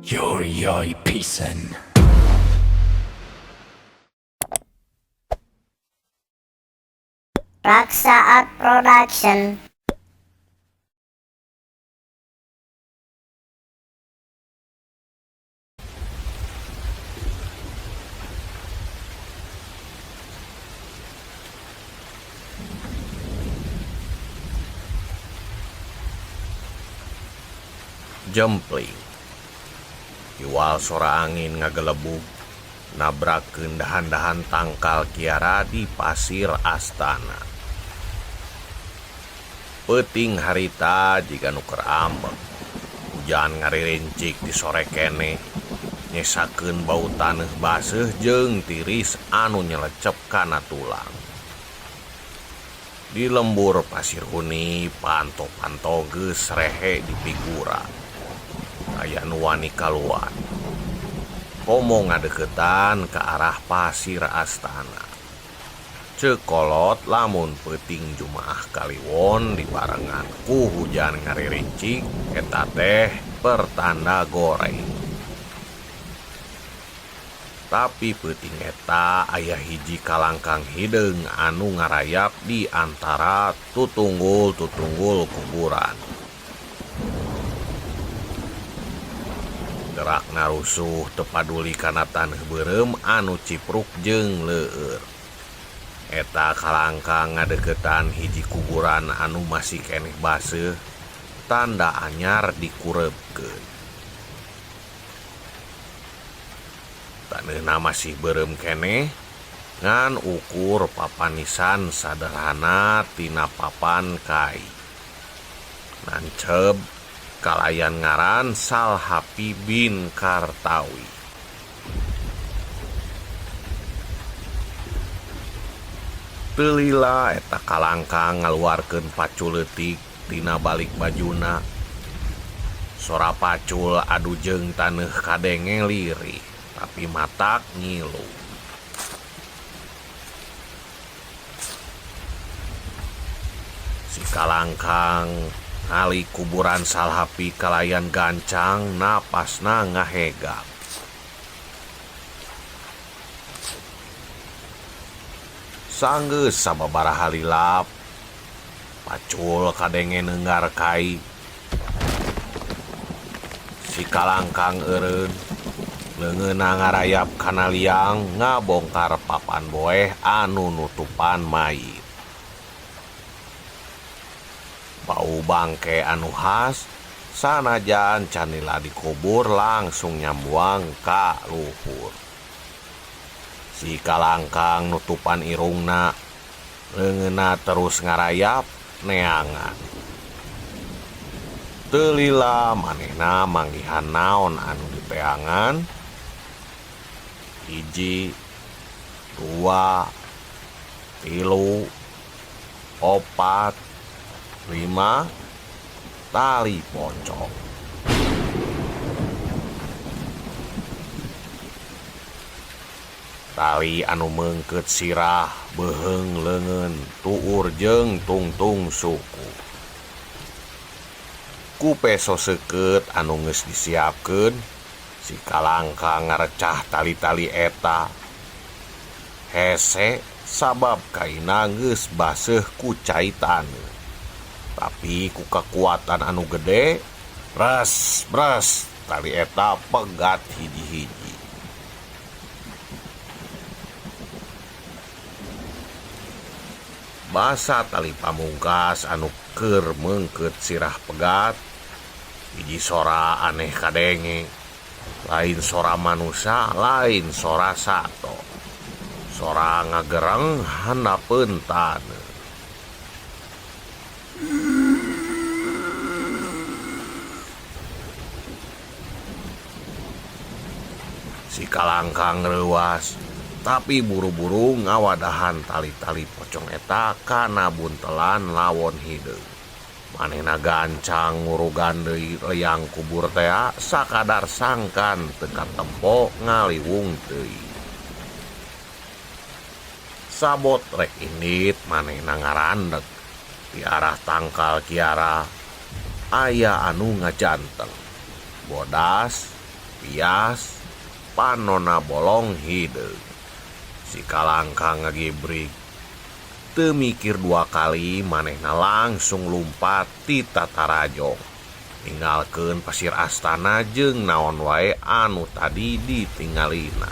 Yori pisan. Raksa Art Production. Jempling. Iwal sora angin ngagelebug nabrakkeun dahan-dahan tangkal kiara di pasir astana. Peuting harita jiga nu keur ambek. Hujan ngaririncik di sore keneh, nyesakeun bau taneuh baseuh jeung tiris anu nyelecep kana tulang. Di lembur pasir huni panto-panto geus rehe di pigura. Aya nu wani kaluar. Komo ngadeukeutan ka arah pasir astana. Ceuk kolot lamun peuting Jumaah Kaliwon dibarengan ku hujan ngaririncik eta teh pertanda goreng. Tapi peuting eta aya hiji kalangkang hideung anu ngarayap di antara tutunggul-tutunggul kuburan. Gerakna rusuh teu paduli kana taneuh beureum anu cipruk jeung leueur. Eta kalangkang ngadeuketan hiji kuburan anu masih keneh baseuh, tanda anyar dikureupkeun. Taneuhna masih beureum keneh, ngan ukur papanisan saderhana tina papan kai. Nanceb kalayan ngaran Salhapi bin Kartawi. Teu lila eta kalangkang ngaluarkeun pacul leutik tina balik bajuna. Sora pacul adu jeung taneuh kadenge lirih, tapi matak ngilu. Si kalangkang ngali kuburan Salhapi kalayan gancang napasna ngahegap. Sanggeus sababaraha lilap, pacul kadenge neunggar kai. Si kalangkang eureun, leungeunna ngarayap kana liang ngabongkar papan boeh anu nutupan mayit. Bau bangke anu khas sanajan canila dikubur langsung nyambuang ka luhur. Si kalangkang nutupan irungna, leungeunna terus ngarayap neangan. Teu lila manehna manggihan naon anu diteangan. 1, 2, 3, 4, 5 tali pocong. Tali anu meungkeut sirah, beuheung leungeun, tuur jeung tungtung suku. Ku peso seukeut anu geus disiapkeun, si kalangkang ngarecah tali-tali eta. Hese sabab kaina geus baseuh ku cai taneuh. Tapi ku kakuatan anu gede, bres bres tali eta pegat hiji-hiji. Basa tali pamungkas anu keur meungkeut sirah pegat, hiji sora aneh kadenge. Lain sora manusa, lain sora sato. Sora ngagereng handapeun taneuh. Si kalangkang reuas, tapi buru-buru ngawadahan tali-tali pocong eta kana buntelan lawon hideung. Manehna gancang ngurugan deui liang kubur tea sakadar sangkan teu katempo ngaliwung teuing. Sabot rek indit manehna ngarandeg di arah tangkal kiara aya anu ngajanteng. Bodas Pias panona bolong hideung. Si kalangkang ngagibrig. Teu mikir dua kali manehna langsung lumpat ti tatarajong. Ninggalkeun pasir astana jeung naon wae anu tadi ditingalina.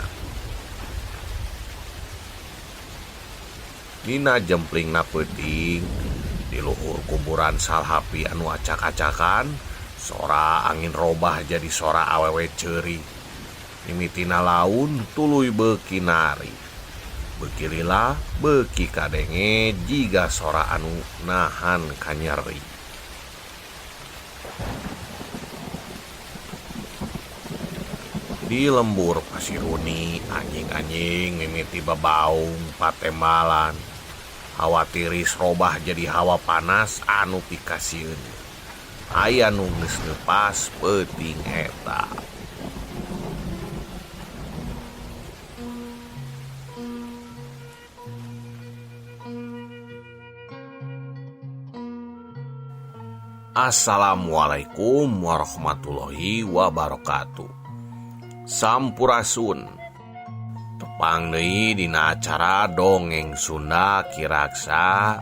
Dina jemplingna peuting di luhur kuburan salhapi anu acak-acakan, sora angin robah jadi sora awewe ceurik. Mimitina laun tuluy beuki nari. Beuki lila beuki kadenge jiga sora anu nahan kanyeri. Di lembur Pasiruni anjing-anjing mimiti babaung patembalan. Hawa tiris robah jadi hawa panas anu pikasieun. Aya nu geus leupas peuting eta. Assalamualaikum warahmatullahi wabarakatuh. Sampurasun. Tepang deui dina acara dongeng Sunda Kiraksa.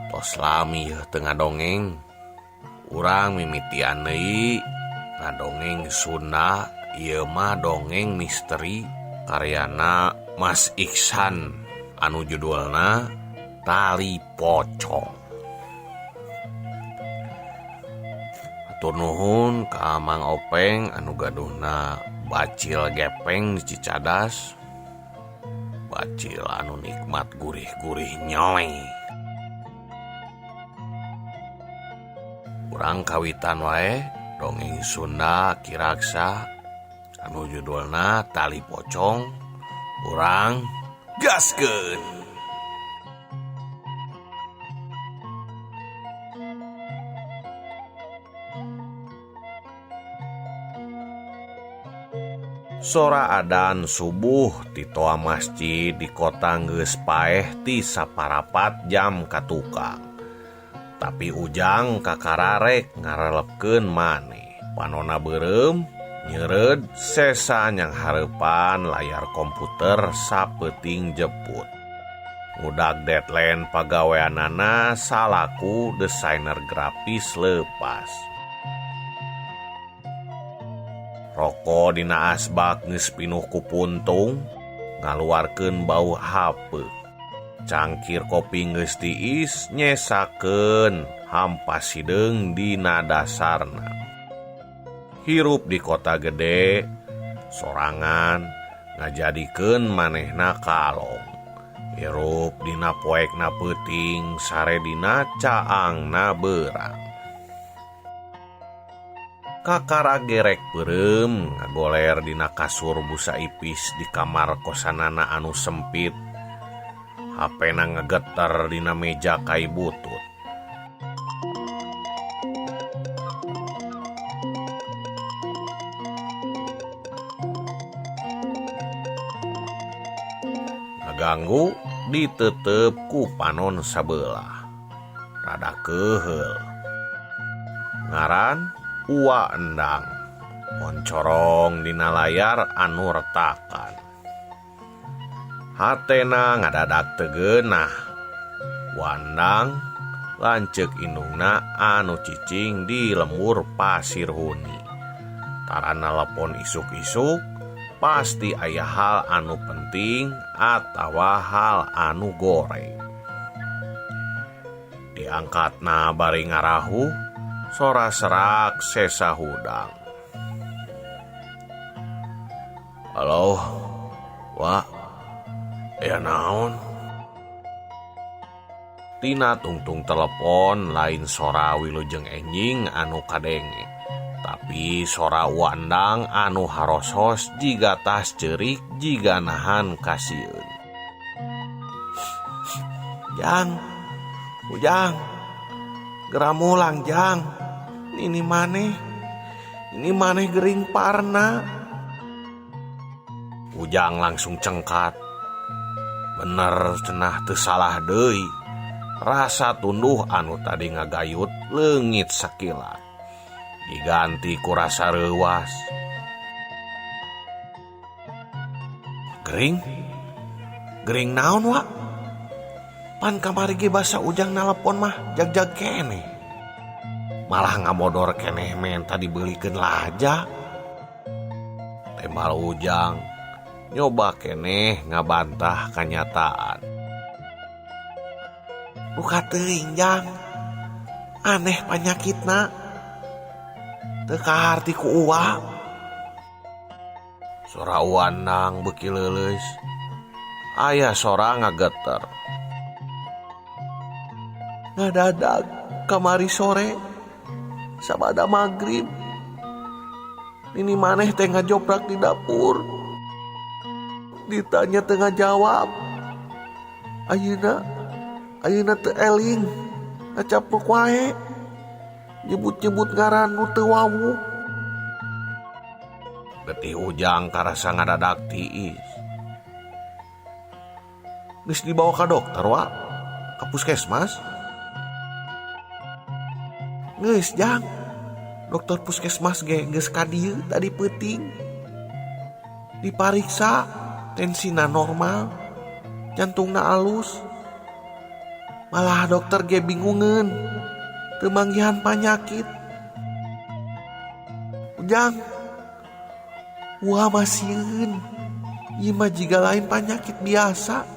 Tos lami yeuh teu ngadongeng. Urang mimitian deui ngadongeng Sunda, ieu mah dongeng misteri karyana Mas Iksan anu judulna Tali Pocong. Hatur nuhun ka Mang Openg anu gaduhna bacil gepeng di Cicadas. Bacil anu nikmat gurih-gurih nyoy. Urang kawitan wae dongeng Sunda Kiraksa anu judulna Tali Pocong. Urang gaskeun. Sora adan subuh ti toa masjid di kota geus paeh ti saparapat jam katukang. Tapi Ujang kakararek ngarelepkeun maneh. Panona beureum, nyeureud sesa nyanghareupan layar komputer sapeuting jeput. Ngudag deadline pagaweanana salaku desainer grafis leupas. Roko dina asbak geus pinuh ku puntung, ngaluarkeun bau hapeuk. Cangkir kopi geus tiis nyesakeun hampa sideung dina dasarna. Hirup di kota gede, sorangan ngajadikeun manehna kalong. Hirup dina poekna peuting, sare dina caangna beurang. Kakara gerek beureum ngagoler dina kasur busa ipis di kamar kosanana anu sempit. HP-na ngegeter dina meja kai butut. Ngaganggu ditetep ku panon sabelah. Rada keuheul. Ngaran Ua Endang, poncorong dina layar anu retakan. Hatena ngadadak teu geunah. Wandang lanceuk indungna anu cicing di lembur Pasir Huni. Tara nelepon isuk-isuk pasti aya hal anu penting atawa hal anu goreng. Diangkatna bari ngarahu, sora serak sesa hudang. Halo, Wak, ya naon? Tina tungtung telepon lain sora wilujeng enjing anu kadenge, tapi sora Wandang anu harosos jiga tas cerik jiga nahan kasieun. Jang, Ujang, gera mulang Jang. Ini maneh gering parna. Ujang langsung cengkat. Bener cenah teu salah deui. Rasa tunduh anu tadi ngagayut leungit sakilat. Diganti ku rasa reuwas. Gering? Gering naon wa? Pan kamari ge basa Ujang nalepon mah jag-jag keneh. Malah ngamodor keneh menta dibelikeun laja. Tembal Ujang nyoba keneh ngabantah kanyataan. Duka teuing Jang, aneh panyakitna. Teu kaharti ku Uwa. Sora Uwanang beuki leuleus. Aya sora ngageter. Ngadadag kamari sore sabada magrib. Nini maneh teh ngajoprak di dapur. Ditanya teu ngajawab. Ayeuna teu eling, ngacapruk wae. Nyebut-nyebut ngaran nu teu wawuh. Getih Ujang karasa ngadadak tiis. Geus dibawa ka dokter wa, ka puskesmas. Geus Jang, dokter puskesmas ge geus ka dieu tadi peuting. Dipariksa, tensina normal, jantungna alus. Malah dokter ge bingungeun, teu manggihan panyakit. Ujang, wah masieun, ieu mah jiga lain panyakit biasa.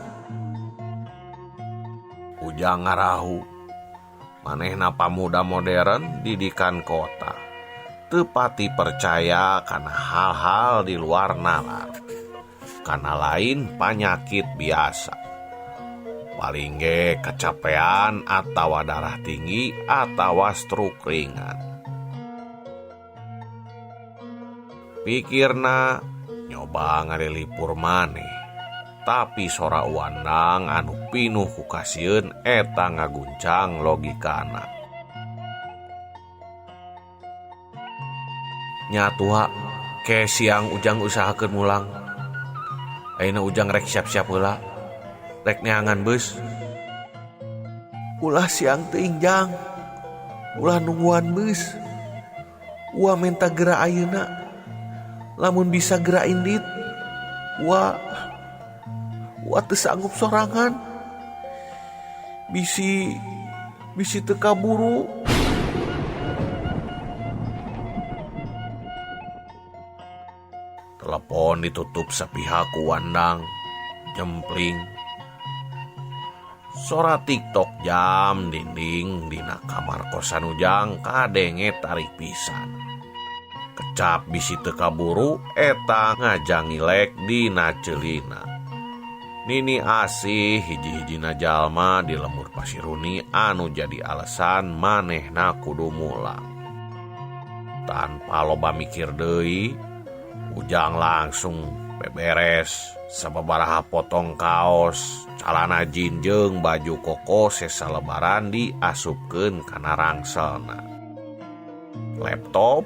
Ujang ngarahu, manehna pamuda modern didikan kota. Teu pati percaya kana hal-hal di luar nalar. Kana lain panyakit biasa. Paling ge kecapean atawa darah tinggi atawa stroke ringan. Pikirna nyoba ngalilipur maneh. Tapi sora Uwanang anu pinuh ku kasieun eta ngaguncang logikana. Nya tua ke siang Ujang usahakeun mulang. Ayeuna Ujang rek siap-siap heula. Rek neangan beus. Ulah siang teuing Jang. Ulah nungguan beus. Ua menta geura ayeuna. Lamun bisa geura indit. Ua teu sanggup sorangan. Bisi teu kaburu. Telepon ditutup sapihak ku Wandang, jempling. Sora TikTok jam dinding dina kamar kosan Ujang kadenge tarik pisan. Kecap bisi teu kaburu eta ngajangilek dina ceulina. Nini Asih hiji-hijina jalma di lembur Pasiruni anu jadi alasan manehna kudu mulang. Tanpa loba mikir deui, Ujang langsung beberes sababaraha potong kaos, calana jin jeung baju koko sesa lebaran diasupkeun kana rangselna. Laptop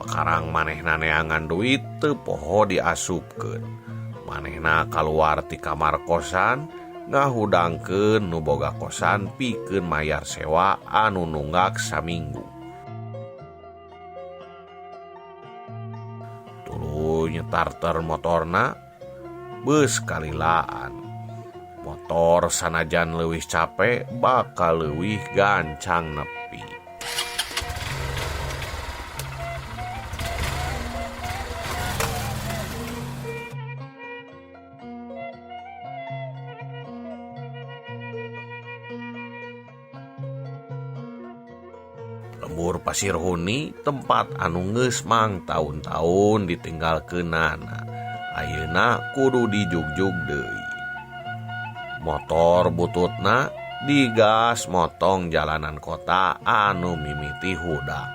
pakarang manehna neangan duit teu poho diasupkeun. Manehna kaluar ti kamar kosan ngahudangkeun nu boga kosan pikeun mayar sewa anu nunggak saminggu. Tuluy nyetarter motorna beus kalilaan. Motor sanajan leuwih capek bakal leuwih gancang nepi. Lembur Pasir Huni tempat anu geus mang taun-taun ditinggalkeunana. Ayeuna kudu dijugjug deui. Motor bututna digas motong jalanan kota anu mimiti hudang.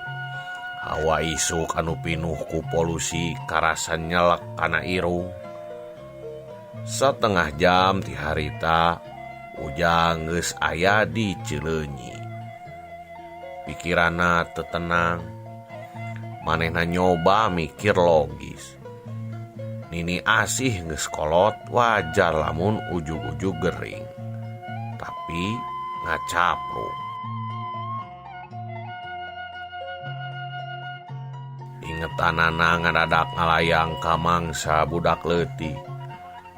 Hawa isuk anu pinuh ku polusi karasa nyelek kana irung. Setengah jam ti harita Ujang geus aya di Cileunyi. Pikiranna teu tenang. Manehna nyoba mikir logis. Nini Asih geus kolot wajar lamun ujug-ujug gering. Tapi ngacapruk. Ingetanana ngadadak ngalayang ka mangsa budak leutik.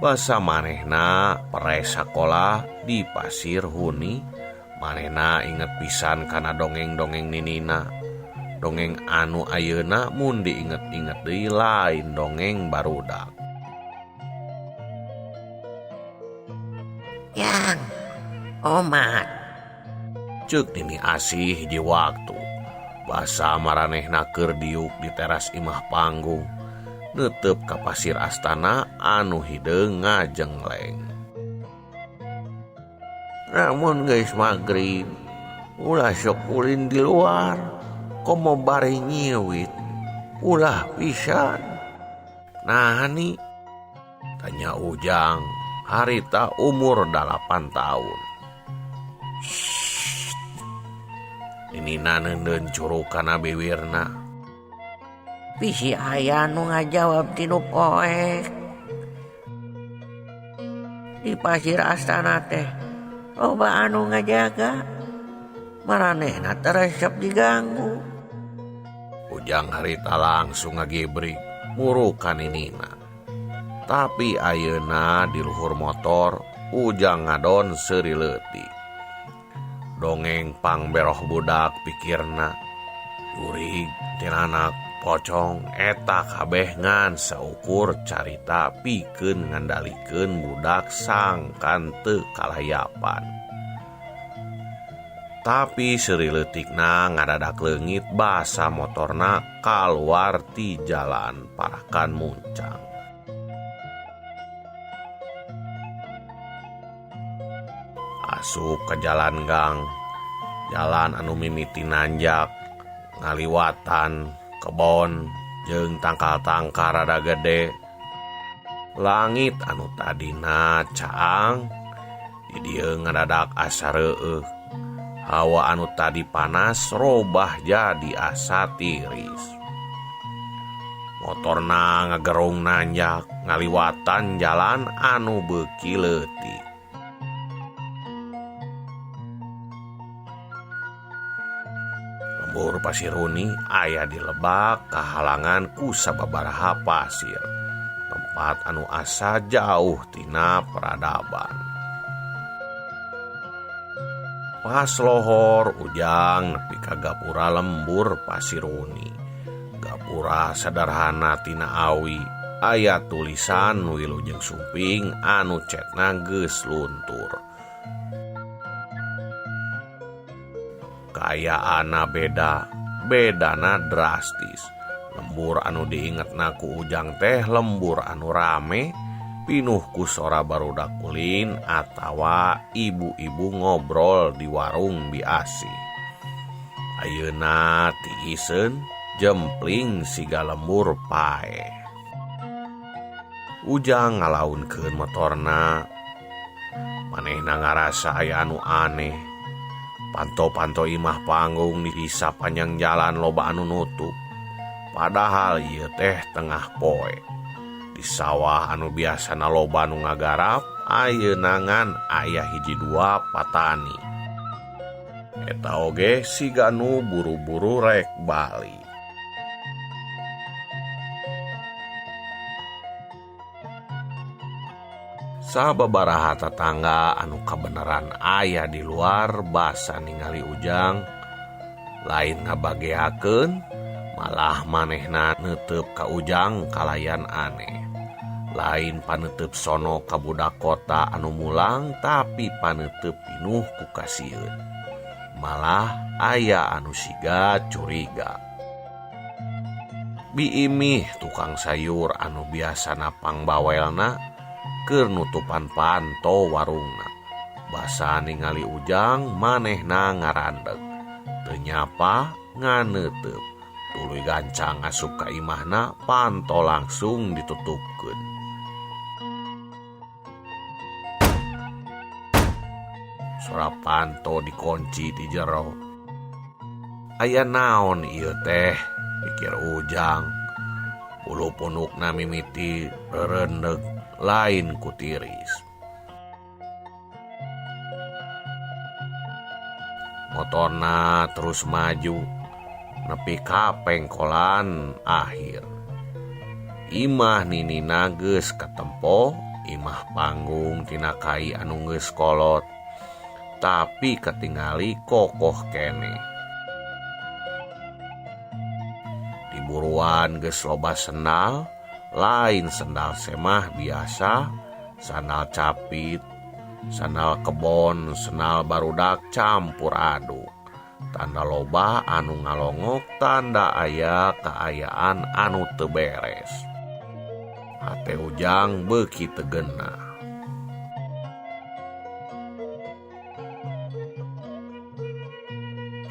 Basa manehna pere sakola di Pasir Huni. Manehna inget pisan kana dongeng-dongeng ninina. Dongeng anu ayeuna mun diinget-inget deui lain dongeng barudak. Yang omat ceuk Nini Asih hiji waktu. Basa maranehna keur diuk di teras imah panggung neuteup ka pasir astana anu hideung ngajengleng. Namun geus magrib, ulah sok ulin di luar, komo bari nyiwit, ulah pisan. Nah ni, tanya Ujang, harita umur 8 tahun. Shhh. Ninina neundeun curug kana biwirna. Bisi aya nu ngajawab tinu poek. Di pasir astana teh loba anu ngajaga, maranehna teu resep diganggu. Ujang harita langsung ngagibrik murukan ninina. Tapi ayeuna di luhur motor Ujang ngadon seuri leutik. Dongeng pangberoh budak pikirna. Jurig tinanak pocong eta kabeh ngan saukur carita pikeun ngandalikeun budak sangkan teu kalayapan. Tapi seuri leutikna ngadadak leungit basa motorna kaluar ti jalan parakan muncang. Asup ke jalan gang, jalan anu mimiti nanjak, ngaliwatan kebon jeung tangkal-tangkal rada gede. Langit anu tadina caang di dieu ngadadak asa reueuh. Hawa anu tadi panas robah jadi asa tiris. Motorna ngagerung nanjak ngaliwatan jalan anu beuki leutik. Lembur Pasir Huni aya di lebak kahalangan ku sababaraha pasir, tempat anu asa jauh tina peradaban. Pas lohor Ujang nepi ka gapura lembur Pasir Huni. Gapura sederhana tina awi, aya tulisan Wilujeng Sumping anu cetna geus luntur. Kayaana beda, bedana drastis. Lembur anu diingetna ku Ujang teh lembur anu rame, pinuh ku sora barudak ulin atawa ibu-ibu ngobrol di warung biasi. Ayeuna tiiseun jempling siga lembur pae. Ujang ngalaunkeun motorna. Manehna ngarasa aya anu aneh. Panto-panto imah panggung di sapanjang jalan loba anu nutup. Padahal ieu teh tengah poe. Di sawah anu biasana loba nu ngagarap, ayeuna ngan aya hiji dua patani. Eta oge siga nu buru-buru rek bali. Sababaraha tatangga anu kabeneran aya di luar basa ningali Ujang lain ngabageakeun, malah manehna neuteup ka Ujang kalayan aneh. Lain paneuteub sono ka budak kota anu mulang, tapi paneuteub pinuh ku kasieun. Malah aya anu siga curiga. Biimih tukang sayur anu biasana pangbawelna keur nutupan panto warungna. Basa ningali Ujang manehna ngarandeg. Teu nyapa nganeuteub. Tuluy gancang asup ka imahna, panto langsung ditutupkeun. Sora panto dikunci di jero. Aya naon ieu teh, pikir Ujang. Bulu punukna mimiti reurendeg lain ku tiris. Motorna terus maju nepi ka pengkolan akhir. Imah ninina geus katempo Imah panggung tina kai anu geus kolot tapi katingali kokoh keneh. Diburuan geus loba sendal, lain sendal semah biasa, sandal capit, sandal kebon, sendal barudak campur aduk. Tanda loba anu ngalongok, tanda aya kaayaan anu teu beres. Hate Ujang beuki teu genah.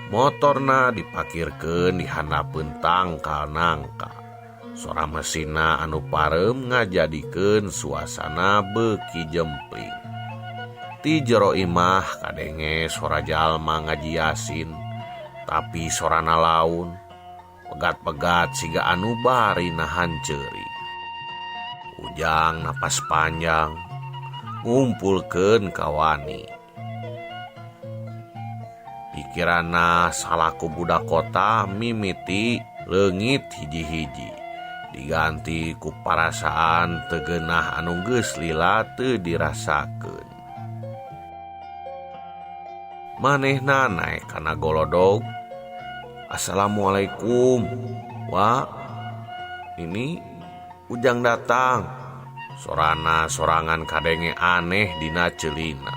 Motorna dipakirkeun di handapeun tangkal nangka. Sora mesinna anu pareum ngajadikeun suasana beuki jempling. Ti jero imah kadenge sora jalma ngaji Yasin, tapi sorana laun, pegat-pegat siga anu bari nahan ceuri. Ujang napas panjang, ngumpulkeun kawani. Pikiranna salaku budak kota mimiti leungit hiji-hiji, diganti ku parasaan teu geunah anu geus lila teu dirasakeun. Manehna naek kana golodog. Assalamualaikum, Wa. Ini Ujang datang. Sorana sorangan kadenge aneh dina ceulina.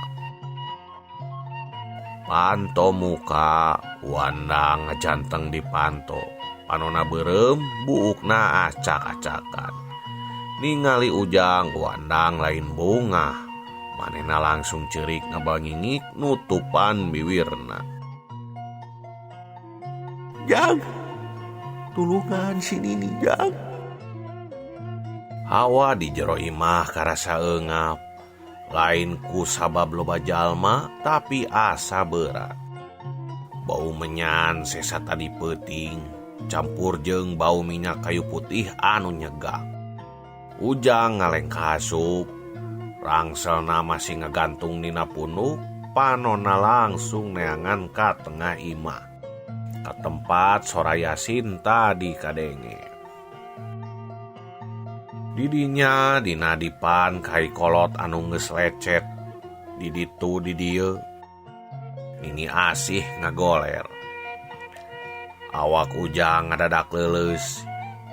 Panto muka Wandang ngajanteng di panto. Panona beureum, buukna acak-acakan. Ningali Ujang, Wandang lain bungah. Manehna langsung ceurik ngabangingik nutupan biwirna. Jang, tulungan si Nini, Jang. Hawa di jero imah karasa eungap. Lain ku sabab loba jalma, tapi asa berat. Bau menyan sesa tadi peuting, campur jeung bau minyak kayu putih anu nyegak. Ujang ngalengkah asup, rangselna masih ngagantung dina punuk, panona langsung neangan ka tengah imah. Ka tempat sora Yasin tadi kadenge. Didinya dina dipan kai kolot anu geus lecet, di ditu di dieu. Nini Asih ngagoler. Awak Ujang ngadadak leuleus.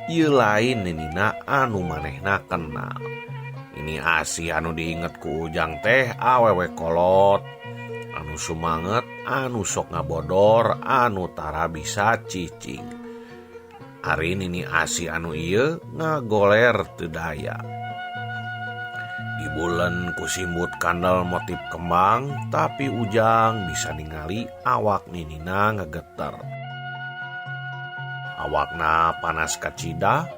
Ieu lain ninina anu manehna kenal. Nini Asih anu diinget ku Ujang teh awewe kolot, anu sumanget, anu sok ngabodor, anu tara bisa cicing. Ari Nini Asih anu ieu ngagoler teu daya. Dibulen ku simbut kandel motif kembang, tapi Ujang bisa ningali awak ninina ngegeter. Awakna panas kacida,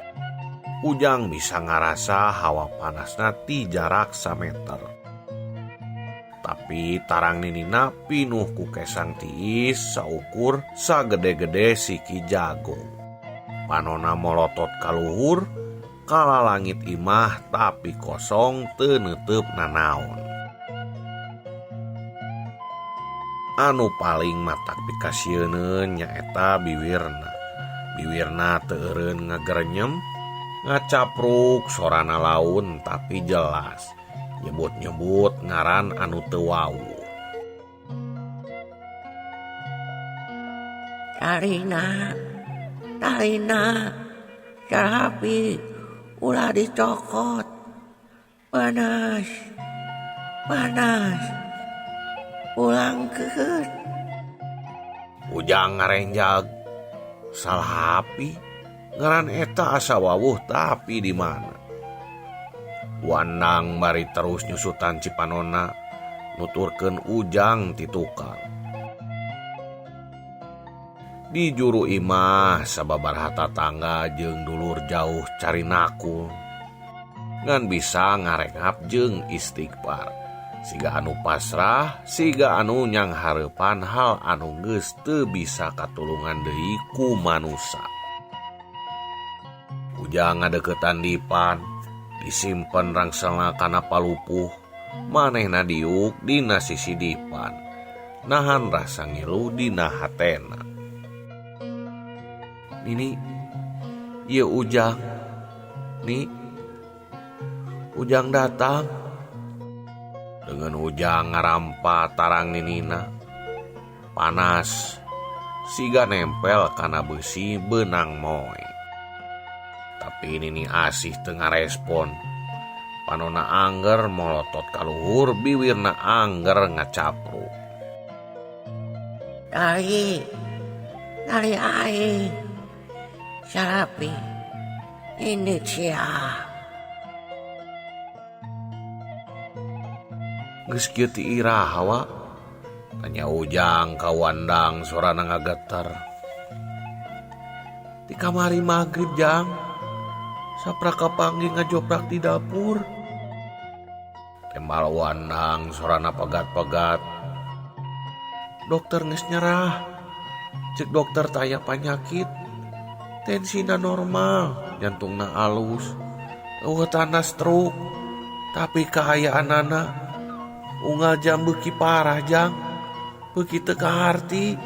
Ujang bisa ngarasa hawa panasna ti jarak sameter. Tapi tarang ninina pinuh ku kesang tiis saukur sagede-gede siki jagung. Panona molotot kaluhur, kala langit imah tapi kosong teu neuteub nanaon. Anu paling matak pikasieuneun nyaeta biwirna. Biwirna teu eureun ngagerenyem, ngacapruk sorana laun tapi jelas. Nyebut-nyebut ngaran anu teu wawuh. Tarina, Tarina, carapi, ulah dicokot. Panas, panas, pulang keut. Ujang ngarenjag, salah api, ngaran eta asa wawuh tapi di mana. Wandang bari terus nyusutan cipanona, nuturkeun Ujang ti tukang. Di juru imah sababaraha tatangga jeung dulur jauh cari nakul. Ngan bisa ngarengap jeung istighfar. Siga anu pasrah, siga anu nyang hareupan hal anu geus teu bisa katulungan deui ku manusa. Ujang ngadeukeutan dipan, disimpen rangselna kana palupuh, manehna diuk dina sisi dipan. Nahan rasa ngilu dina hatena. Nini, ieu Ujang. Ni, Ujang datang. Dengan Ujang ngarampa tarang ninina. Panas siga nempel kana besi benang moe. Tapi Nini Asih teu ngarespon. Panona angger molotot kaluhur, biwirna angger ngacapruk. Tali, tali aing. Sarapi, ini sia. Geus kieu ti iraha wa? Tanya Ujang ka Wandang sorana ngageter. Ti kamari magrib Jang. Saprak kapanggih ngajoprak di dapur. Tembal Wandang sorana pegat-pegat. Dokter geus nyerah. Cek dokter taya panyakit. Tensina normal, jantungna alus. Eueuh tanda stroke. Tapi kaayaanana unggal jam beuki parah Jang. Beuki teu kaharti.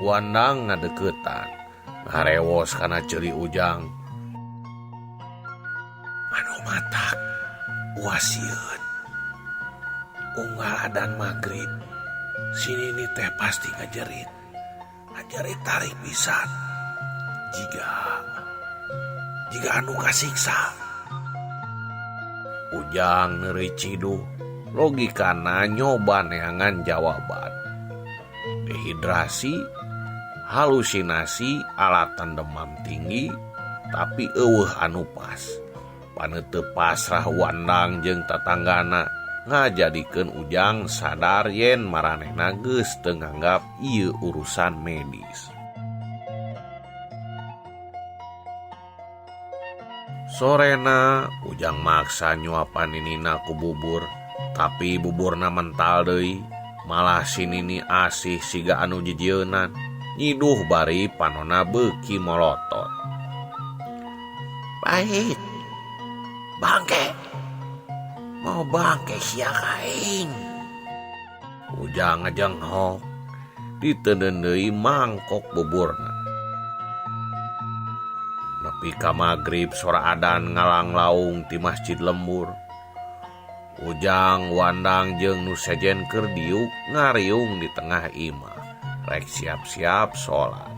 Wandang ngadeukeutan, ngarewos kana ceuli Ujang. Anu matak wasieun. Unggal adan magrib, si Nini teh pasti ngajerit. Ngajerit tarik pisan. Jiga anu kasiksa. Ujang neureuy ciduh. Logikana nyoba neangan jawaban. Dehidrasi, halusinasi, alatan demam tinggi, tapi eueuh anu pas. Paneuteut pasrah Wandang jeung tatanggana ngajadikeun Ujang sadar yen maranehna geus teu nganggap ieu urusan medis. Sorena Ujang maksa nyuapan ninina ku bubur, tapi buburna mental deui. Malah si Nini Asih siga anu jijieunan, nyiduh bari panona beuki molotot. Pahit, bangke, mau bangke sia ka aing. Ujang ngajenghok, diteundeun deui mangkok buburna. Nepi ka magrib sora adan ngalanglaung ti masjid lembur. Ujang Wandang jeung nu sejen keur diuk ngariung di tengah imah, rek siap-siap salat.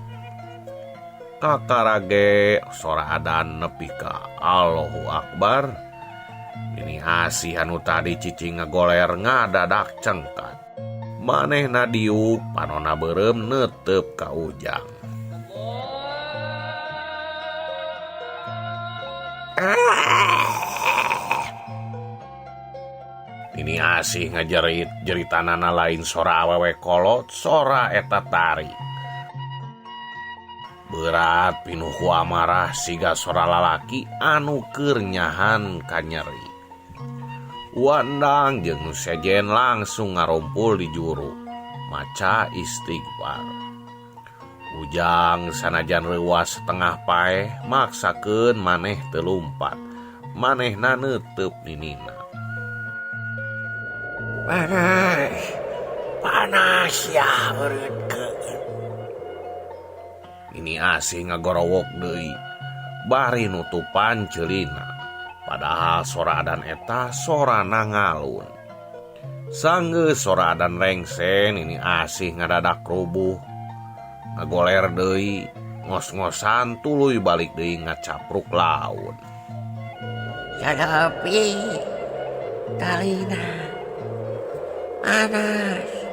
Kakarage sora adan nepi ka Allahu Akbar. Nini Asih anu tadi cicing ngagoler ngadadak cengkat. Manehna diuk panona beureum neuteup ka Ujang. Nini Asih ngajerit, jeritanana lain sora awewe kolot, sora eta tari. Berat pinuh ku amarah siga sora lalaki anu keur nyahan kanyeri. Wandang jeung nu sejen langsung ngarumpul di juru, maca istighfar. Ujang sanajan reuas setengah paeh maksakeun maneh teu lumpat, manehna neuteub ninina. Panas, panas ya meureunkeun. Nini Asih ngagorowok deui, bari nutupan ceulina. Padahal sora adan eta sorana ngalun. Sanggeus sora adan rengse, Nini Asih ngadadak rubuh. Ngagoler deui, ngos-ngosan tuluy balik deui ngacapruk laun. Sadapi talina panas.